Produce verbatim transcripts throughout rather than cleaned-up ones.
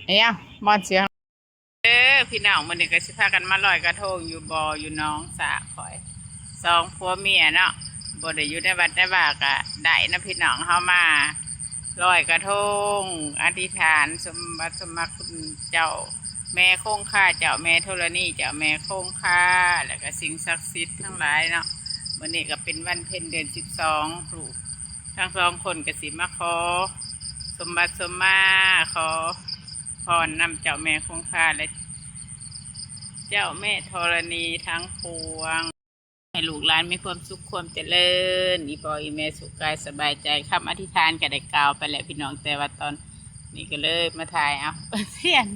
เนี่ยมอนเสียง เออ พี่น้อง มื้อนี้ก็สิพากันมาลอยกระทงอยู่บ่ออยู่หนองสระข่อย สองผัวเมียเนาะ บ่ได้อยู่ในวัดในวาก็ได้นะพี่น้อง เฮามาลอยกระทง อธิษฐานสมบัติสมมาคุณเจ้าแม่คงคา เจ้าแม่ธรณี เจ้าแม่คงคา แล้วก็สิ่งศักดิ์สิทธิ์ทั้งหลายเนาะ มื้อนี้ก็เป็นวันเพ็ญเดือนสิบสอง ลูกทั้งสองคนก็สิมาขอสมบัติสมมา ขอพรนำเจ้าแม่คงคาและเจ้าแม่ธรณีทั้งปวง ให้ลูกหลานมีความสุขความเจริญ อีพ่ออีแม่สุขกายสบายใจ คำอธิษฐานก็ได้กล่าวไปแล้วพี่น้อง แต่ว่าตอนนี้ก็เลยมาถ่ายเอา เทียน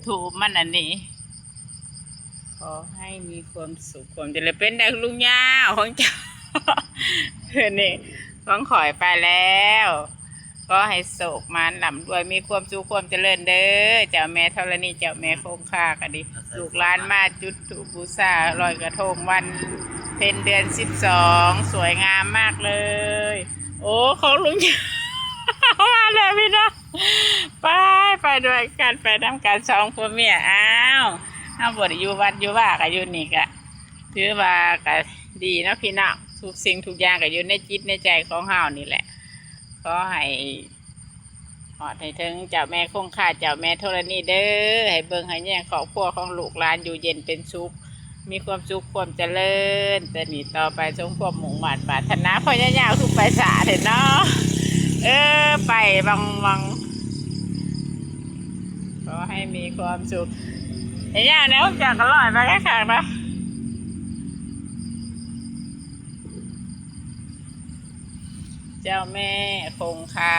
ธูปมันอันนี้ ขอให้มีความสุขความเจริญ เป็นดังลุงย่าของเจ้า คืนนี้ของข่อยไปแล้ว ขอให้โชคหมานร่ำรวย มีความสุขความเจริญเด้อ เจ้าแม่ธรณี เจ้าแม่คงคาก็ดี ลูกหลานมาจุดธูปบูชาลอยกระทงวันเพ็ญเดือนสิบสอง สวยงามมากเลย โอ้ ของลุงย่า มาเลยพี่น้อง ไป ไปด้วยกัน ไปนำกันสองผัวเมีย อ้าว เฮาบ่ได้อยู่วัดอยู่วาก็อยู่นี่ก็ถือว่าก็ดีเนาะพี่น้อง ทุกสิ่งทุกอย่างก็อยู่ในจิตในใจของเฮานี่แหละ ขอให้ฮอดให้ถึงเจ้าแม่คงคา เจ้าแม่ธรณีเด้อ ให้เบิ่งให้แยงครอบครัวของลูกหลานอยู่เย็นเป็นสุข มีความสุขความเจริญ แต่นี่ต่อไปสมความมุ่งมาดปรารถนา พ่อย่าย่าคือไปสาเถอะเนาะ เออ ไปวังวัง ขอให้มีความสุข ย่าย่าแนวจากอร่อยมาแค่ครั้งนะ เจ้าแม่คงคา